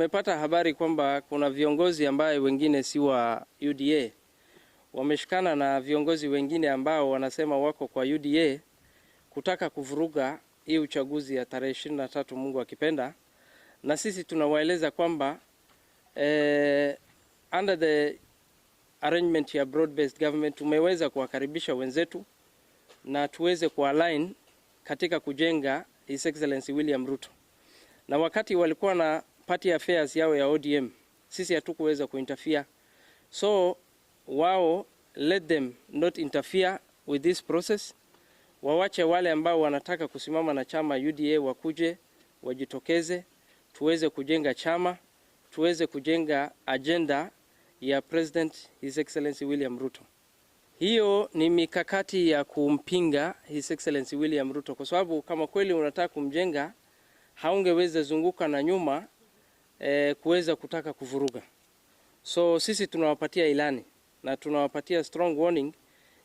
Tumepata habari kwamba kuna viongozi ambaye wengine si wa UDA wameshikana na viongozi wengine ambao wanasema wako kwa UDA kutaka kuvuruga hii uchaguzi ya tarehe 23, Mungu akipenda, na sisi tunawaeleza kwamba under the arrangement ya broad based government tumeweza kuwakaribisha wenzetu na tuweze kualign katika kujenga His Excellency William Ruto. Na wakati walikuwa na party affairs yao ya ODM, sisi hatukuweza kuinterfere. So wao, let them not interfere with this process. Wawache wale ambao wanataka kusimama na chama UDA wakuje wajitokeze, tuweze kujenga chama, tuweze kujenga agenda ya President His Excellency William Ruto. Hiyo ni mikakati ya kumpinga His Excellency William Ruto, kwa sababu kama kweli unataka kumjenga haungeweza zunguka na nyuma kuweza kutaka kuvuruga. So sisi tunawapatia ilani na tunawapatia strong warning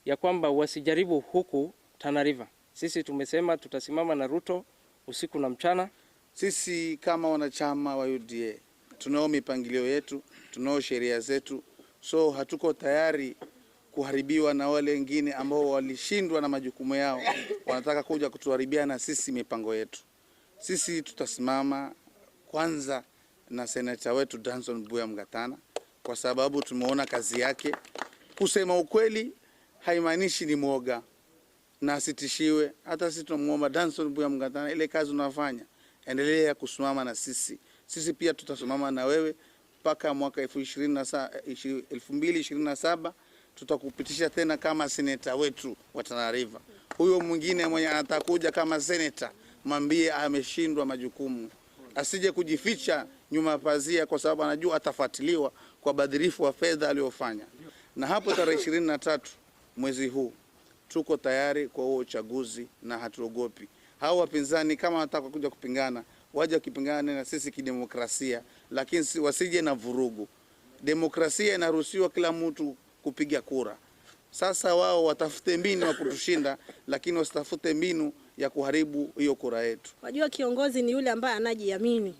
ya kwamba wasijaribu huku Tana River. Sisi tumesema tutasimama na Ruto usiku na mchana. Sisi kama wanachama wa UDA tunao mipangilio yetu, tunao sheria zetu, so hatuko tayari kuharibiwa na wale wengine ambao walishindwa na majukumu yao, wanataka kuja kutuharibia na sisi mipango yetu. Sisi tutasimama kwanza na seneta wetu Danson Buya Mungatana kwa sababu tumeona kazi yake. Kusema ukweli haimaanishi ni mwoga na asitishiwe. Hata sisi tunamuomba Danson Buya Mungatana, ile kazi unafanya endelea kusimama na sisi. Sisi pia tutasimama na wewe mpaka mwaka 2027 tutakupitisha tena kama seneta wetu wa Tana River. Huyo mwingine mwenye atakuja kama seneta, mwambie ameshindwa majukumu, asije kujificha nyuma pazia, kwa sababu anajua atafuatiliwa kwa badhirifu wa fedha aliyofanya. Na hapo tarehe 23 mwezi huu tuko tayari kwa huo uchaguzi na hatuogopi. Hao wapinzani kama wanataka kuja kupingana, waje wakipingane na sisi kidemokrasia, lakini wasije na vurugu. Demokrasia inaruhusiwa kila mtu kupiga kura. Sasa wao watafute mbinu ya kutushinda, lakini wasitafute mbinu ya kuharibu hiyo kura yetu. Wajua kiongozi ni yule ambaye anajiamini.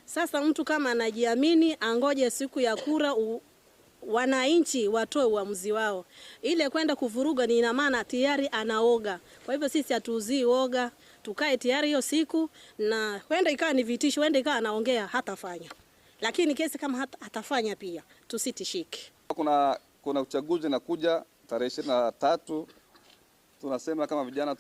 Sasa mtu kama anajiamini, angoje siku ya kura wananchi watoe uamuzi wao. Ile kwenda kuvuruga ni ina maana tayari anaoga. Kwa hivyo sisi hatuuzii woga, tukae tayari hiyo siku, na wenda ikawa ni vitisho, wenda ikawa anaongea hatafanya. Lakini kesi kama hatafanya pia tusitishike. Kuna uchaguzi nakuja tarehe 23, tunasema kama vijana